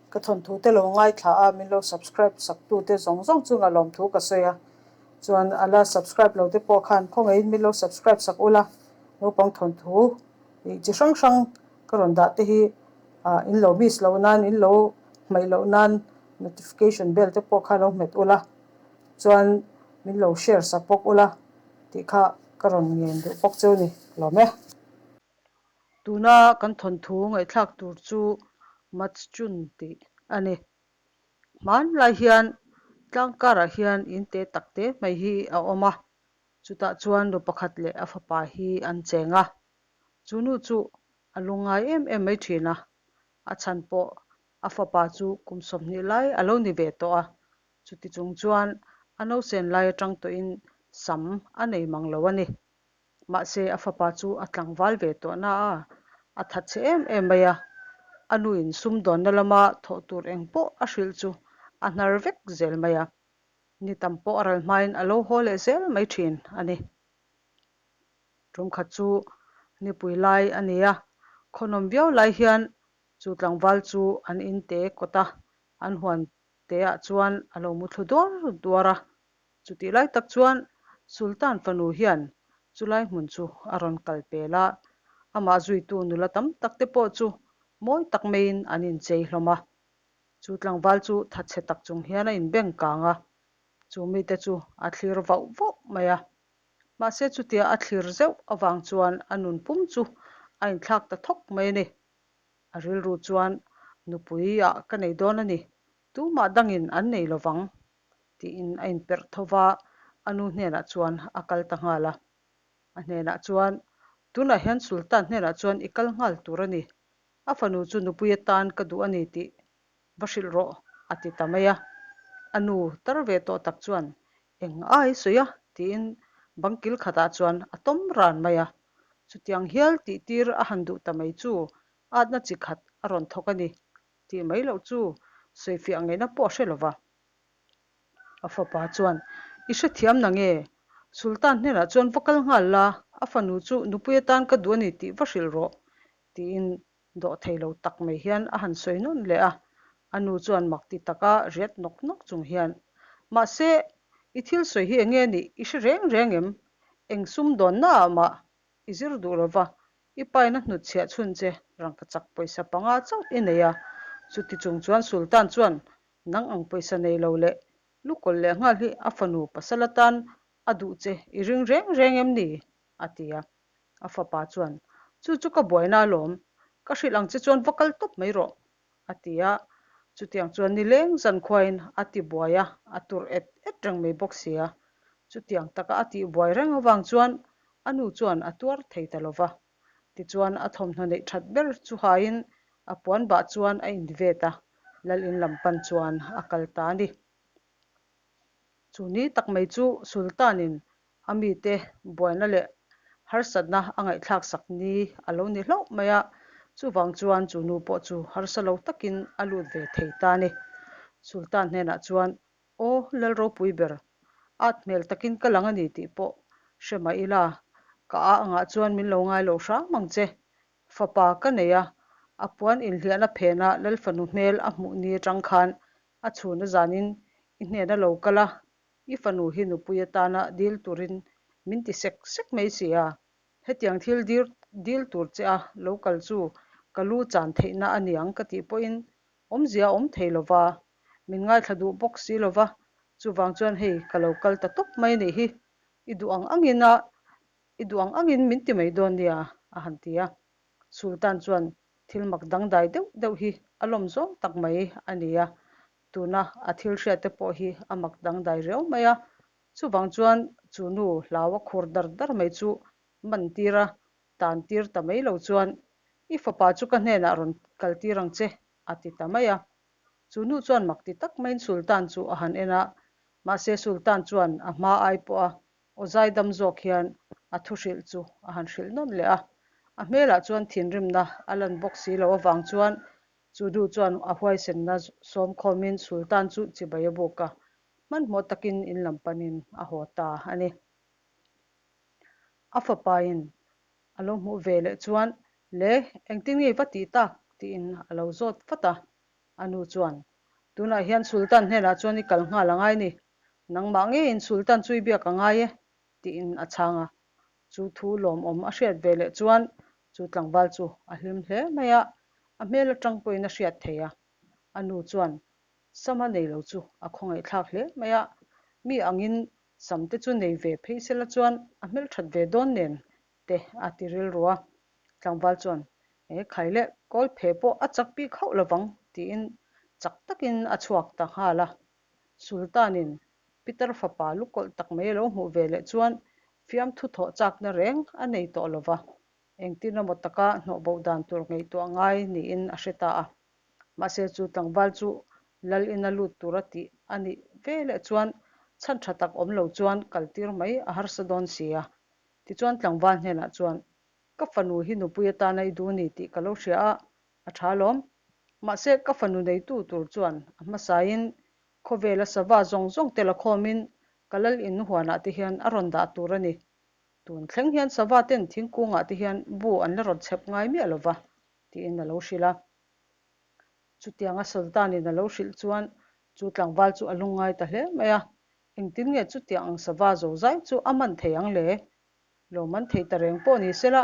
Ka thawnthu te lo ngaithla a, min lo subscribe sak tu te zawng zawng chunga lawmthu ka sawi a. Chuan a la subscribe lo te pawh khan khawngaihin min lo subscribe sak ula, naupang thawnthu ih chi hrang hrang ka rawn dah te hi ah in lo miss loh nan, in lo hmaih loh nan notification bell te pawh kha lo hmet ula, chuan min lo share sak bawk ula tih kha ka rawn ngen duh bawk cheu ni lawm e. Tuna kan thawnthu ngaihthlak tur chu Matchun tih a ni. Hmanlai hian tlangkarah hian in te tak te mai hi a awm a, chutah chuan nu pakhat leh a fapa hi an cheng a. Chu nu chu a lungngai em em mai thin a, a chhan pawh a fapa chu kum 20 lai a lo ni ve tawh a, chuti chung chuan a nausen lai atang tawhin sam a nei mang lo a ni. Mahse, a fapa chu a tlangval ve tawh na a, a that chhe em em mai a. A nuin sumdawnna lama thawh tur eng pawh a hrilh chu a hnar vek zel mai a. Ni tam pawh a ral hmain a lo haw leh zel mai thin a ni. Tumkhat chu nipui lai a ni a, khawnawm viau lai hian chu tlangval chu an in te kawt a, an huan te ah chuan a lo mu thlu duar duar a. Chutih lai tak chuan Sultan fanu hian chulai hmun chu a rawn kal pel a, amah zuitu nula tam tak te pawh chu mawi tak maiin an inchei hlawm a. Chu tlangval chu thatchhe tak chung hian a inbeng kang a, chu mite chu a thlir vauh vauh mai a. Mahse chutia a thlir zeuh avang chuan a nun pum chu a inthlak ta thawk mai a ni. A rilru chuan, Nupui ah ka nei dawn a ni, tumah dangin an nei lovang tiin a inperh tho va, a nu hnenah chuan a kal ta nghal a. A hnenah chuan, Tunah hian Sultan hnenah chuan i kal nghal tur a ni. A fanu chu nupui atan ka duh a ni tih va hrilh rawh, a ti ta mai a. A nu tar ve tawh tak chuan, Eng ai sawi a? tiin bang kil khatah chuan a tawm ran mai a. Chutiang hial tih tir a han duh ta mai chu atna chi khat a rawn thawk a ni tih mai loh chu sawifiah ngaihna pawh a hre lo va. A fapa chuan, I hrethiam na nge? Sultan hnenah chuan va kal nghal la, a fanu chu nupui atan ka duh a ni tih va hrilh rawh, tiin dawh thei lo tak mai hian a han sawi nawn leh a. A nu chuan mak ti taka riat nawk nawk chung hian, Mahse, i thil sawi hi enge nih i hre reng reng em? Eng sumdawnna ah mah i zir duh lo va, i paina hnutchhiah chhun che rangkachak pawisa panga chauh i nei a. Chuti chung chuan Sultan chuan Nang ang pawisa nei lo leh lukawlh leh nghal hi a fanu pasal atan a duh che i ring reng reng em ni? a ti a. A fapa chuan, Chu chu ka buaina alawm, ka hrilh ang che chuan va kal tawp mai rawh, a ti a. Chutiang chuan nileng zankhuain a ti buai a, a tur et et reng mai bawk si a. Chutiang taka a tih buai reng avang chuan a nu chuan a tuar thei ta lo va. Tichuan a thawmhnaw neih that ber chu haiin a puan bah chuan a invet a, lal in lam pan chuan a kal ta a ni. Chu ni tak mai chu Sultan-in a mite buaina leh harsatna a ngaihthlak sak ni a lo ni hlauh mai a, chuvang chuan chu nu pawh chu harsa lo takin a lut ve thei ta a ni. Sultan hnenah chuan Aw, Lal ropui ber, at hmel takin ka lang a ni tih pawh hre mah ila, ka a angah chuan min lo ngai lo hram ang che. Fapa ka nei a, a puan inhliahna phena Lal fanu hmel a hmuh ni atang khan a chhun a zanin i hnena lo kal a, i fanu hi nupui atana dil turin min ti sek sek mai si a. Hetiang thil dil dil tur che a lo kal chu ka lu chan theihna a niang ka tih pawhin Awmzia a awm thei lo va, min ngaithla duh bawk si lo va, chuvang chuan hei ka lo kal ta tawp mai nih hi, i duh ang angin a, i duh ang angin min ti mai dawn nia, a han ti a. Sultan chuan thil mak dangdai deuh deuh hi a lawm zawng tak mai a ni a, tuna a thil hriat te pawh hi a mak dangdai riau mai a, chuvang chuan chu nu hlau a khur dar dar mai chu man tir a, tan tir ta mai lo chuan, I fapa chu ka hnenah rawn kal tir ang che, a ti ta mai a. Chu nu chuan mak ti tak maiin Sultan chu a han en a, mahse Sultan chuan a hma ai pawh a aw zaidam zawk hian a thu hrilh chu a han hrilh nawn leh a. A hmelah chuan thinrimna a lan bawk si loh avang chuan chu nu chuan a huaisenna sawm khawmin Sultan chu chibai a buk a, hmanhmawh takin in lam panin a haw ta a ni. A fapain a lo hmuh ve leh chuan, Le, engtin nge i va tih tak? tiin a lo zawt vat a. A nu chuan, Tunah hian Sultan hnenah chuan i kal nghal a ngai ni. Nangmah ngeiin Sultan chu i biak a ngai e, tiin a chhang a. Chu thu lawmawm a hriat ve leh chuan chu tlangval chu a hlim hle mai a, a hmel atang pawhin a hriat thei a. A nu chuan Sama nei lo chu a khawngaihthlak hle mai a, mi angin sam te chu nei ve phei sela chuan a hmelthat ve dawn nen te a ti rilru a. Tlangval chuan, He khai leh kawl phe pawh a chak bik hauh lovang tiin chak takin a chhuak ta nghal a. Sultanin Peter fapa lukawlh tak mai a lo hmuh ve leh chuan fiamthu thawh chakna reng a nei tawh lova, engtin emaw taka hnawhbo dan tur ngaihtuah ngai niin a hre ta a. Mahse chu tlangval chu lal ina lut tura tih a nih ve leh chuan chhan tha tak awm lo chuan kaltir mai a harsa dawn si a. Tichuan tlangval hnenah chuan, Ka fanu hi nupui atana i duh ni tih ka lo hria a, a tha alawm. Mahse ka fanu neitu tur chuan a hmasain khawvela sava zawng zawng te la khawmin ka lal in huanah te hian a rawn dah tur a ni. Tun thleng hian sava ten thingkungah te hian bu an la rawn chhep ngai miah lova, tiin a lo hrilh a. Chutianga Sultan-in a lo hrilh chuan chu tlangval chu a lungngai ta hle mai a, Engtin nge chutiang ang sava zo zai chu a man thei ang le? Lo man thei ta reng pawh ni sela,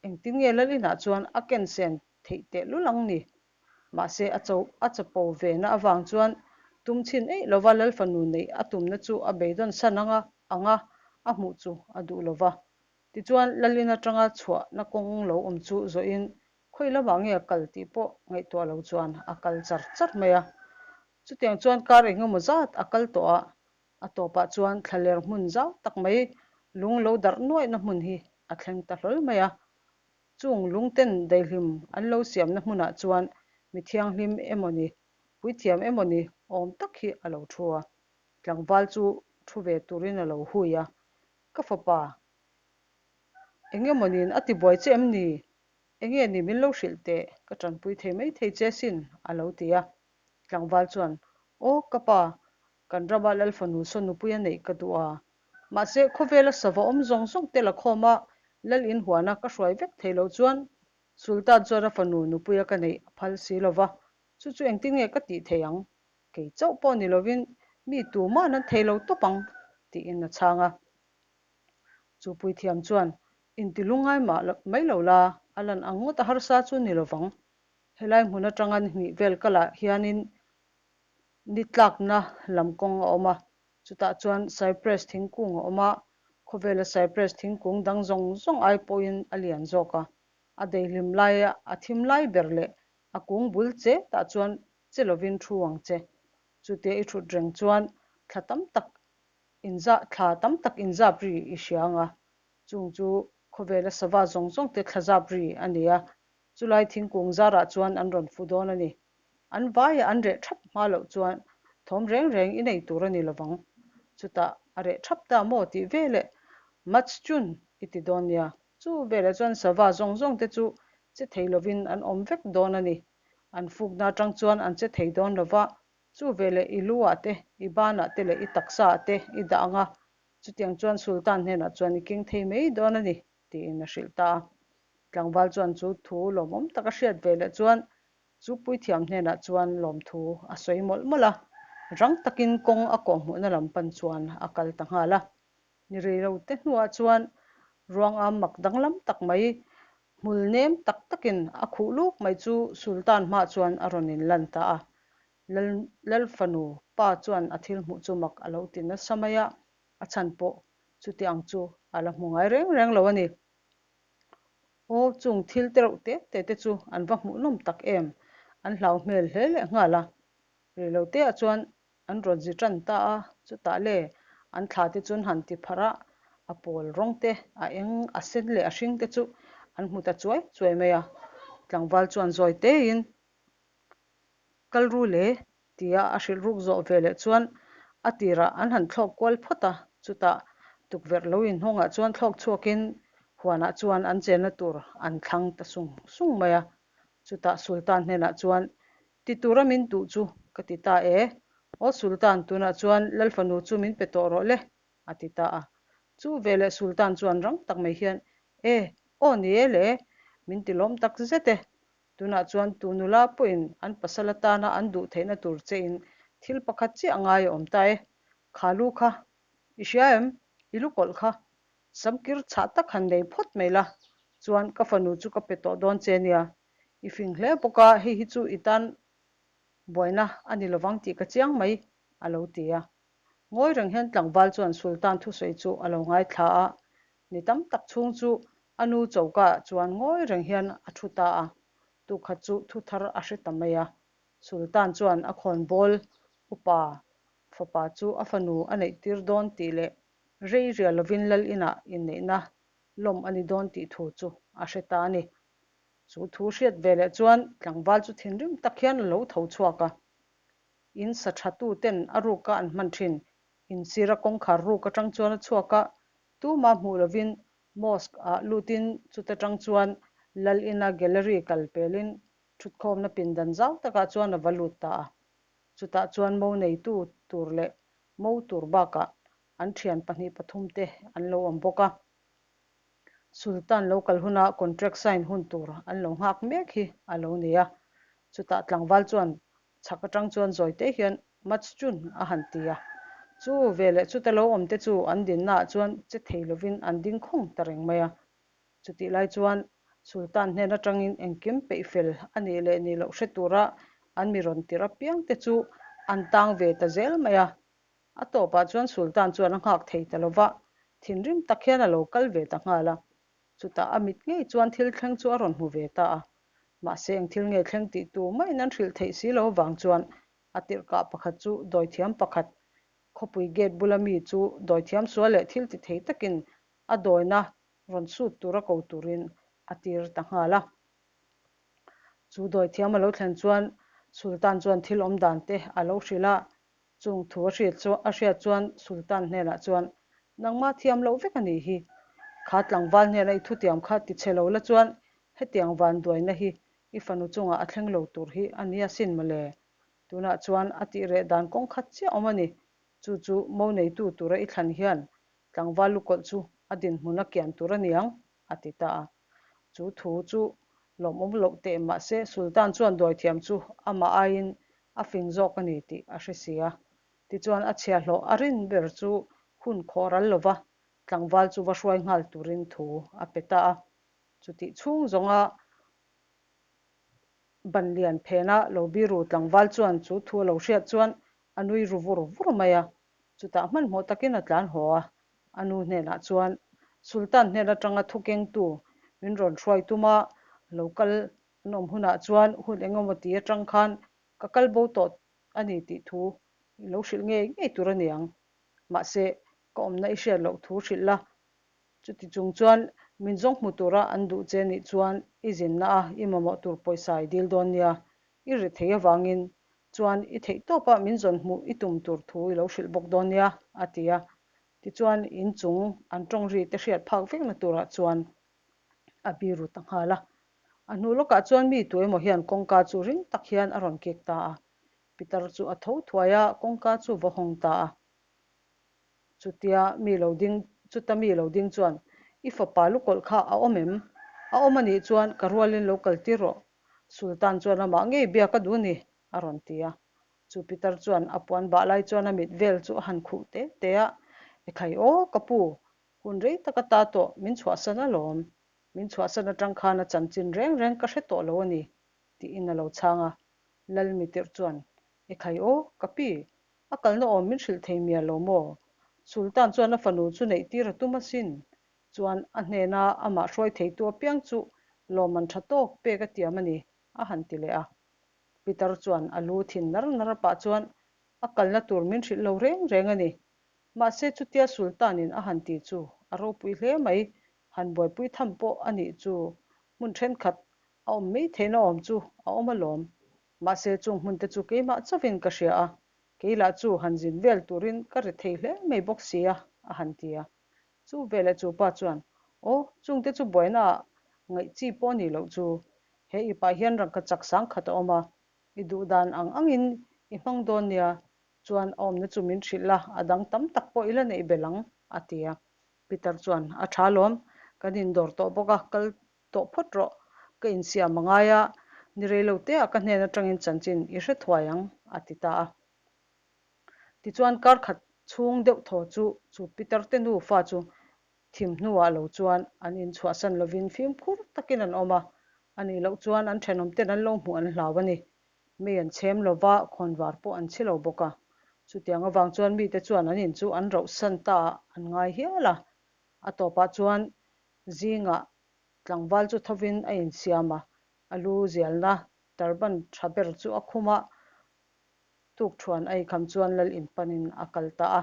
engtin nge lal inah chuan a ken sen theih tehlul ang ni? Mahse a cho a chapo ve na avang chuan tum chhin eih lova lal fanu neih a tumna chu a beidawn san anga anga a hmuh chu a duh lova. Tichuan lal in atanga chhuahna kawng lo awm chu zawhin khawi lamah nge a kal tih pawh ngaihtuah lo chuan a kal char char mai a. Chutiang chuan kar engemaw zat a kal tawh a, a tawpah chuan thlaler hmun zau tak mai lung lo darh nuaihna hmun hi a thleng ta hlawl mai a. Chung lungten daihlim an lo siamna hmunah chuan mi thianghlim emawni, puithiam emawni awm tak hi a lo thu a. Tlangval chu thu ve turin a lo hui a, Ka fapa, eng emawniin a tibuai che em ni? Enge ni min lo hrilh teh, ka tanpui thei mai thei che sin, a lo ti a. Tlangval chuan, Aw, ka pa, kan rama Lalfanu saw nupui a neih ka duh a. Mahse, khawvela sava awm zawng zawng te la khawm a, Lal in huana ka hruai vek thei loh chuan Sultan chuan a fanu nupuia ka neih a phal si lo va, chu chu engtin nge ka tih thei ang? Kei chauh pawh ni lovin mi tuma'n an thei lo tawp ang, tiin a chhang a. Chu puithiam chuan, Inti lungngai mah mai lo la, a lan ang ngawt a harsa chu ni lovang. Helai hmun atanga ni hnih vel kalah hianin ni tlakna lam kawng a awm a, chutah chuan Cypress thingkung a awm a, khawvela Cypress thingkung dang zawng zawng ai pawhin a lian zawk a, a daihlim laia a thim lai ber leh a kung bul che tah chuan che lovin thu ang che. Chutia i thut reng chuan thla tam tak inza thla tam tak inzap ri i hria ang a, chung chu khawvela sava zawng zawng te thla zap ri a ni a, Chulai thingkung zarah chuan an rawn fu dawn a ni. An vaia an reh thap hma loh chuan thawm reng reng i nei tur a ni lovang. Chutah a reh thap ta maw tih veleh Matchun i ti dawn nia. Chu veleh chuan sava zawng zawng te chu che thei lovin an awm vek dawn a ni. An fukna atang chuan an che thei dawn lova, chu veleh i lu ah te, i banah te leh i taksa ah te i dah ang a, chutiang chuan Sultan hnenah chuan i keng thei mai dawn a ni. Tiin a hrilh ta a. Tlangval chuan chu thu lawmawm tak a hriat ve leh chuan chu puithiam hnenah chuan lawmthu a sawi mawlh mawlh a, rang takin kawng a kawhhmuhna lam pan chuan a kal ta nghal a. Ni rei lo te hnuah chuan ruanga mak danglam tak mai hmul nem tak takin a khuh luk mai chu Sultan hmah chuan a rawn inlan ta a. Lal Lalfanu pa chuan a thil hmuh chu mak a lo ti nasa mai a, a chhan pawh chuti ang chu a la hmu ngai reng reng lo a ni. Aw, chung thil te reuh te te te chu an va hmuhnawm tak em, an hlau hmel hle leh nghal a. Reiloteah chuan an rawn zi tan ta a, chutah le an thla te chu an han ti pharh a, a pawl rawng te, a eng, a sen leh a hring te chu an hmu ta chuai chuai mai a. Tlangval chuan zawi tein kal ru le Tia a hrilh ruk zawh ve leh chuan a tirah an han thlawk kual phawt a, chutah tukverh lo inhawngah chuan thlawk chhuakin huanah chuan an chenna tur an thlang ta sung sung mai a. Chutah Sultan hnenah chuan, Ti tura min duh chu ka ti ta e, aw Sultan, tunah chuan Lalfanu chu min pe tawh rawh le, a ti ta a. Chu veleh Sultan chuan rang tak mai hian, E, aw ni e le, min ti lawm tak zet e. Tunah chuan tu nula pawhin an pasal atana an duh theihna tur chein thil pakhat chiah ngai a awm ta e. Kha lu kha i hria em? I lu kawlh kha samkir chhah tak han nei phawt mai la, chuan ka fanu chu ka pe tawh dawn che nia. I fing hle bawk a, hei hi chu i tan buaina a ni lovang tih ka chiang mai, a lo ti a. Ngawi reng hian tlangval chuan Sultan thusawi chu a lo ngaithla a, ni tam tak chhung chu a nu choka ah chuan ngawi reng hian a thu ta a, tukhat chu thu thar a hre ta mai a. Sultan chuan a khawnbawl upa fapa chu a fanu a neih tir dawn tih leh rei rial lovin lal inah inneihna lawm a ni dawn tih thu chu a hre ta a ni. Chu thu hriat ve leh chuan tlangval chu thinrim tak hian a lo tho chhuak a. In sa tha tu ten a ruka an hman thin. In sira kawngkhar ruk atang chuan a chhuak a, tumah hmuh lovin mosque ah lutin chuta tang chuan lal ina gallery kal pelin thutkhawmna pindan zau takah chuan a va lut ta a. Chutah chuan mo neitu tur leh mo tur bakah an thian pahnih pathum te an lo awm bawk a. Sultan lo kal huna contract sign hun tur an lo nghak mek hi a lo ni a. Chutah tlangval chuan chhak atang chuan zawi te hian Majnun a han ti a. Chu veleh chuta lo awm te chu an dinna ah chuan che thei lovin an ding khawng ta reng mai a. Chutih lai chuan Sultan hnen atangin engkim peih fel a nih leh nih loh hre tura an mi rawn tirh apiang te chu an tang ve ta zel mai a. A tawpah chuan Sultan chuan a nghak thei ta lo va, thinrim tak hian a lo kal ve ta nghal a. Chutah a mit ngei chuan thil thleng chu a rawn hmu ve ta a. Mahse eng thil nge thleng tih tu maiin an hrilh theih si lo avang chuan a tirhkah pakhat chu dawithiam pakhat, khawpui gate bula mi chu dawithiam sual leh thil ti thei takin a dawina rawn sut tura ko turin a tir ta nghal a. Chu dawithiam a lo thlen chuan Sultan chuan thil awm dan te a lo hrilh a, Chung thu a hriat chu a hriat chuan Sultan hnenah chuan, Nangmah thiam loh vek a nih hi. Kha tlangval hnena i thutiam kha ti chhe lo la chuan hetiang vanduaina hi i fanu chungah a thleng lo tur hi a nia sin mawle. Tunah chuan a tih reh dan kawng khat chiah awm a ni. Chu chu mo neitu tura i thlan hian tlangval lukawlh chu a dinhmun a kian tur a niang, a ti ta a. Chu thu chu lawmawm loh teh mahse Sultan chuan dawithiam chu amah aiin a fing zawk a ni tih a hre si a. Tichuan a chhiahhlawh a rin ber chu hun khawh ral lova tlangval chu va hruai nghal turin thu a pe ta a. Chutih chhung zawnga Ban lian phena lo biru tlangval chuan chu thu a lo hriat chuan a nui ru vur vur mai a. Chutah hmanhmawh takin a tlan haw a, a nu hnenah chuan, Sultan hnen atanga thu kengtu min rawn hruai tum a, lo kal an awm hunah chuan hun eng emaw ti atang khan ka kal bo tawh a ni tih thu i lo hrilh ngei ngei tur a ni ang. Mahse, ka awmna i hriat loh thu hrilh la, Chuti chung chuan min zawng hmu tura an duh che nih chuan i zinna a i mamawh tur pawisa i dil dawn nia. I ri thei avangin chuan i theih tawpah min zawn hmuh i tum tur thu i lo hrilh bawk dawn nia, a ti a. Tichuan inchung an tawng ri te hriat phak vekna turah chuan a biru ta nghal a. A hnu lawkah chuan mi tu emaw hian kawngka chu ring tak hian a rawn kek ta a. Pitar chu a tho thuai a, kawngka chu va hawng ta a. Chutia mi lo ding, chuta mi lo ding chuan, I fapa lukawlh kha a awm em? A awm a nih chuan ka rualin lo kal tir rawh. Sultan chuan amah ngei biak a duh ni, a rawn ti a. Chu Pitar chuan a puan bah lai chuan a mit vel chu a han khuh te te a, Ekhai aw, ka pu, hun rei tak ata tawh min chhuahsan alawm. Min chhuahsan atang khan a chanchin reng reng ka hre tawh lo a ni, tiin a lo chhang a. Lal mitirh chuan, Ekhai aw, ka pi, A kalna awm min hrilh thei mial lo maw? Sultan chuan a fanu chu neih tir a tum asin. Chuan a hnena amah hruai theitu apiang chu lawmman tha tawk pek a tiam a ni, a han ti leh a. Peter chuan a lu thin nar nar pah chuan a kalna tur min hrilh lo reng reng a ni. Mahse chutia Sultan-in a han ti chu a ropui hle mai, han buaipui tham pawh a nih chu hmun thenkhat a awm mai theihna awm chu a awm alawm. Mahse chung hmun te chu keimah chauhin ka hria a, kei lah chu han zin vel turin ka ri thei hle mai bawk si a, a han ti a. Chu veleh chu pa chuan, Aw, chung te chu buaina ah ngaih chi pawh ni loh chu, he i pah hian rangka chak sang khat a awm a, i duh dan ang angin i hmang dawn nia, chuan a awmna chu min hrilh la, a dang tam tak pawh i la neih belh ang, a ti a. Peter chuan, A tha lawm, kan indawr tawh bawk a, kal tawh phawt rawh, ka insiam a ngai a, Ni rei lo teah ka hnen atangin chanchin i hre thuai ang, a ti ta a. Tichuan kar khat chhung deuh thaw chu chu pitar te nufa chu thim hnuah lo chuan an inchhuahsan lovin fimkhur takin an awm a, a nih loh chuan an thenawmten an lo hmuh an hlau a ni. Mei an chhem lova, khawnvar pawh an chhi lo bawk a. Chutiang avang chuan mite chuan an in chu an rauhsan ta ah an ngai hial a. A tawpah chuan zingah tlangval chu thovin a insiam a, a lu zialna turban tha ber chu a khum a, Tukṭhuan a ikham chuan lal in panin a kal ta a.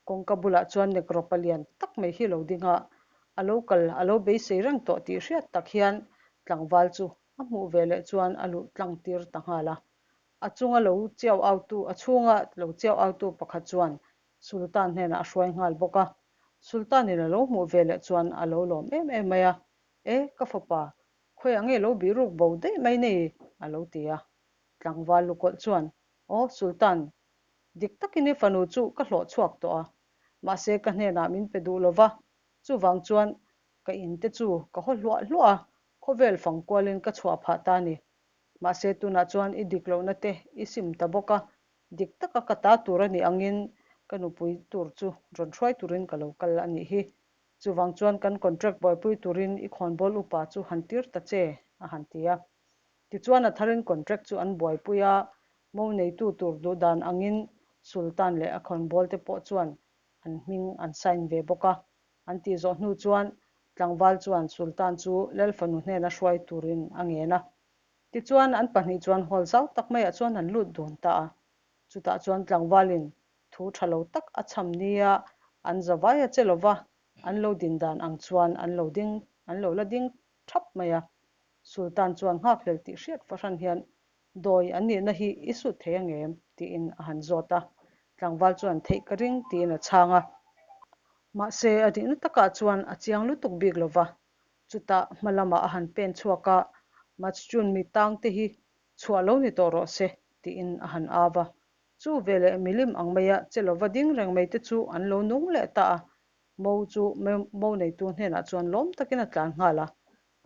Kawngka bulah chuan Negro palian tak mai hi lo ding a, a lo kal a lo beisei reng tawh tih hriat tak hian tlangval chu a hmuh ve leh chuan a luh tlang tir ta nghal a. A chunga lo chiau autu, a chhunga lo chiau autu pakhat chuan Sultan hnenah a hruai nghal bawk a. Sultanin a lo hmuh ve leh chuan a lo lawm em em mai a, E, ka fapa, khawiah nge lo bihruk bo daih mai nei? a lo ti a. Tlangval lukawlh chuan, Aw Sultan, dik takin i fanu chu ka hlawh chhuak tawh a, mahse ka hnenah min pe duh lova, chuvang chuan ka in te chu ka haw hluah hluah a, khawvel fang kualin ka chhuah phah ta a ni. Mahse tunah chuan i dik lohna te i sim ta bawk a, dik taka ka ta tur a nih angin ka nupui tur chu rawn hruai turin ka lo kal a nih hi. Chuvang chuan kan contract buaipui turin i khawnbawl upa chu han tir ta che, a han ti a. Tichuan a tharin contract chu an buaipui a, mo neitu tur duh dan angin Sultan leh a khawnbawl te pawh chuan an hming an sign ve bawk a. An tih zawh hnu chuan tlangval chuan Sultan chu Lalfanu hnena hruai turin a ngen a. Tichuan an pahnih chuan hall zau tak maiah chuan an lut dun ta a. Chutah chuan tlangvalin thu tha lo tak a chham nia an zavai a che lova, an lo din dan ang chuan an lo ding an lo la ding thap mai a. Sultan chuan nghakhlel tih hriat fahran hian, Dawi an nihna hi i sut thei ang em? tiin a han zawt a. Tlangval chuan theih ka ring tiin a chhang a. Mahse, a nihna takah chuan a chiang lutuk bik lo va. Chutah hma lamah a han pen chhuak a, Majnun mi tang te hi chhuah lo ni tawh rawh se, tiin a han au a. Chu veleh milim ang maia che lova ding reng mai te chu an lo nung leh ta a. Mo chu mo neitu hnenah chuan lawm takin a tlan nghal a.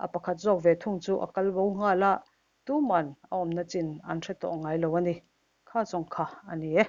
A pakhat zawk ve thung chu a kal bo nghal a, tuman a awmna chin an hre tawh ngai lo a ni. Kha zawng kha a ni e.